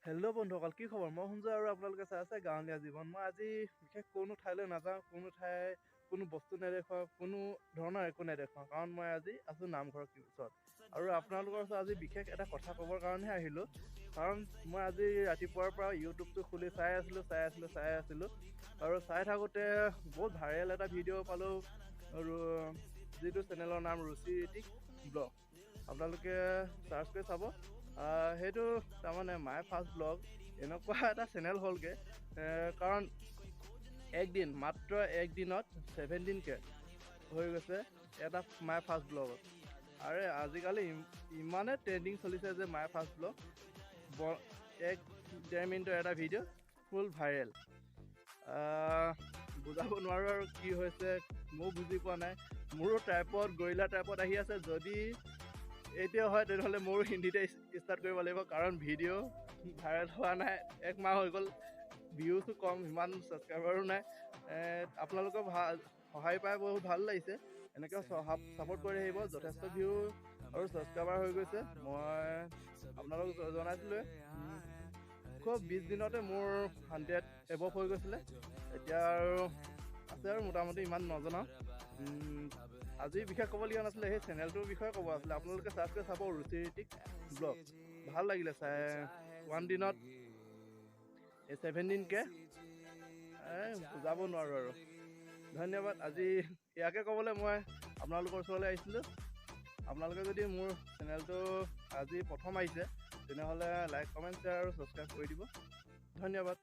Hello' বন্ধুসকল, কি খবৰ? মই সঞ্জয় আৰু আপোনালোকে চাই আছে গাঁৱলীয়া জীৱন। মই আজি বিশেষ কোনো ঠাইলৈ নাযাওঁ, কোনো ঠাই কোনো বস্তু নেদেখুৱাওঁ, কোনো ধৰণৰ একো নেদেখুৱাওঁ, কাৰণ মই আজি আছোঁ নামঘৰৰ ওচৰত আৰু আপোনালোকৰ ওচৰত আজি বিশেষ এটা কথা ক'বৰ কাৰণেহে আহিলোঁ। কাৰণ মই আজি ৰাতিপুৱাৰ পৰা ইউটিউবটো খুলি চাই আছিলোঁ চাই আছিলোঁ চাই আছিলোঁ আৰু চাই থাকোঁতে বহুত ভাইৰেল এটা ভিডিঅ' পালোঁ, আৰু যিটো চেনেলৰ নাম ৰুচি ঋতিক ব্লগ, আপোনালোকে চাৰ্চ কৰি চাব। সেইটো তাৰমানে my first blog এনেকুৱা এটা চেনেল হ'লগৈ, কাৰণ একদিন, মাত্ৰ একদিনত 17K হৈ গৈছে এটা my first ব্লগত। আৰু আজিকালি ইমানে ট্ৰেণ্ডিং চলিছে যে my first blog 1-1.5 মিনিটৰ এটা ভিডিঅ' ফুল ভাইৰেল। বুজাব নোৱাৰোঁ আৰু কি হৈছে, ময়ো বুজি পোৱা নাই। মোৰো টাইপত গৰিলা টাইপত আহি আছে। যদি এতিয়া হয় তেনেহ'লে মোৰো হিন্দীতে ষ্টাৰ্ট কৰিব লাগিব, কাৰণ ভিডিঅ' ভাইৰেল হোৱা নাই, এক মাহ হৈ গ'ল, ভিউজো কম, সিমান ছাবস্ক্ৰাইবাৰো নাই। আপোনালোকৰ সহায় পাই বহুত ভাল লাগিছে, এনেকৈ ছাপোৰ্ট কৰি আহিব। যথেষ্ট ভিউ আৰু ছাবস্ক্ৰাইবাৰ হৈ গৈছে। মই আপোনালোকক জনাইছিলোঁৱে, খুব 20 দিনতে মোৰ 100 এবভ হৈ গৈছিলে। এতিয়া আৰু আছে আৰু মোটামুটি ইমান নজনাওঁ। আজি বিশেষ ক'বলগীয়া নাছিলে, সেই চেনেলটোৰ বিষয়ে ক'ব আছিলে। আপোনালোকে চাৰ্চ কৰি চাব ৰুচি ঋতিক ব্লগ, ভাল লাগিলে চাই। ওৱান দিনত এই 17K, বুজাব নোৱাৰোঁ আৰু। ধন্যবাদ। আজি ইয়াকে ক'বলৈ মই আপোনালোকৰ ওচৰলৈ আহিছিলোঁ। আপোনালোকে যদি মোৰ চেনেলটো আজি প্ৰথম আহিছে তেনেহ'লে লাইক, কমেণ্ট, শ্বেয়াৰ আৰু ছাবস্ক্ৰাইব কৰি দিব। ধন্যবাদ।